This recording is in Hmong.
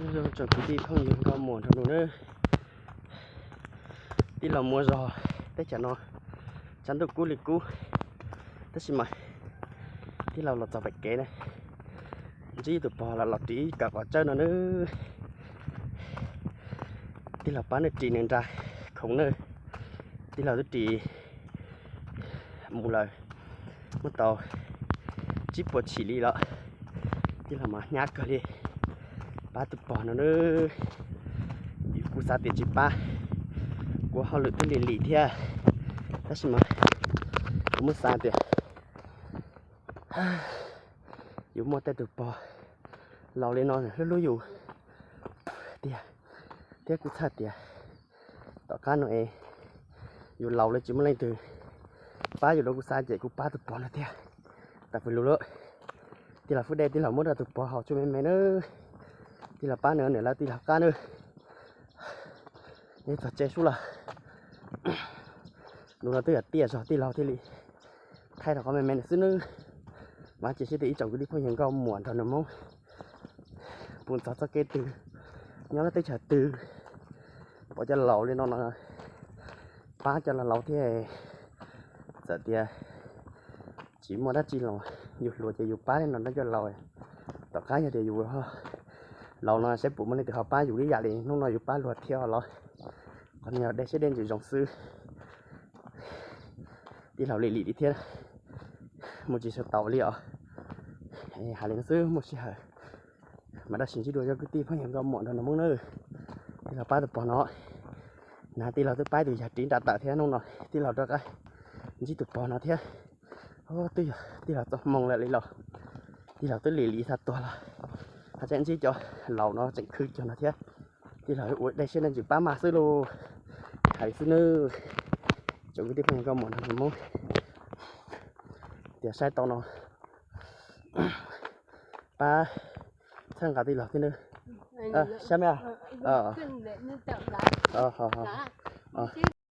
Tsoom kwv tij phooj ywg nkauj muam nraug nus nawb, tij laug muaj zog teb chaws no tshav ntuj kub li kub, tab sis mas tij laug los txog pem kev na, ntsib tus pog los los ris kav qhov tsawb no nawb. Tij laug pab nws ris nws nra khoom nawb, tij laug twb ris mus lawm muaj tau tsib puas chim li lawm, tij laug mas hnyav kawg li. Pab tus pog no nawb, kuv xav tias tsis pab, kuv hauj lwm twb lim lim thiab, tab sis mas kuv muab xav tias yus muaj tej tus pog laus li no hlub hlub yus tiag, thiab kuv txhaj tias tom qab no es yus laus li tsis muaj leej twg pab yus los kuv xav ces kuv pab tus pog no tiag. Tas pw lus lawm, tij laug Fwj Dej tij laug muab rau tus pog haus tsuj me me nawb, tij laug pab nws nws lawv tij laug qab nawb. Neb txog tsev sub lawm, lus no twb yog tiaj zog tij laug thiaj li thaij rau qhov me me nws xwb nawb. Vam thiab cia siab tias ib tsoom kwv tij phooj ywg nkauj muam nraug nus Hmoob puas txog txoj kev twg, nyob lub teb chaws twg, pom cov laus li no no pab cov laus laus thiab. Txawm tias tsis muaj dab tsi los yus hluas ces yus pab li no rau cov laus. Tom qab yog tias yus laus no saib puas muaj leej twg ho pab yus li yam li hnub no yus pab luag thiab los. Qhov no yog dej siab dej ntsws zoo xwb. Tij laug lim lim li thiab, mus tsis sawv tau li os. Hais li no xwb, muaj sij hawm mas dab tsi ntsib dua cov kwv tij phooj ywg nkauj muam nraug nus Hmoob nawb. Tij laug pab tus pog no, na tij laug twb pab tus yawg ris nra tawm thiab, hnub no tij laug rov qab ntsib tus pog no thiab. Twb yog tij laug txoj hmoo lawm li los, tij laug twb lim lim tag tuag los, haj tseem ntsib cov laus no tseem khwv cog no thiab. Tij laug ua dej siab dej ntsws pab mas xwb lauj. Hais li xwb nawb, tsoom kwv tij phooj ywg nkauj muam nraug nus Hmoob, tias saib tau no pab txhawb nqa tij laug thiab nawb. Saib me,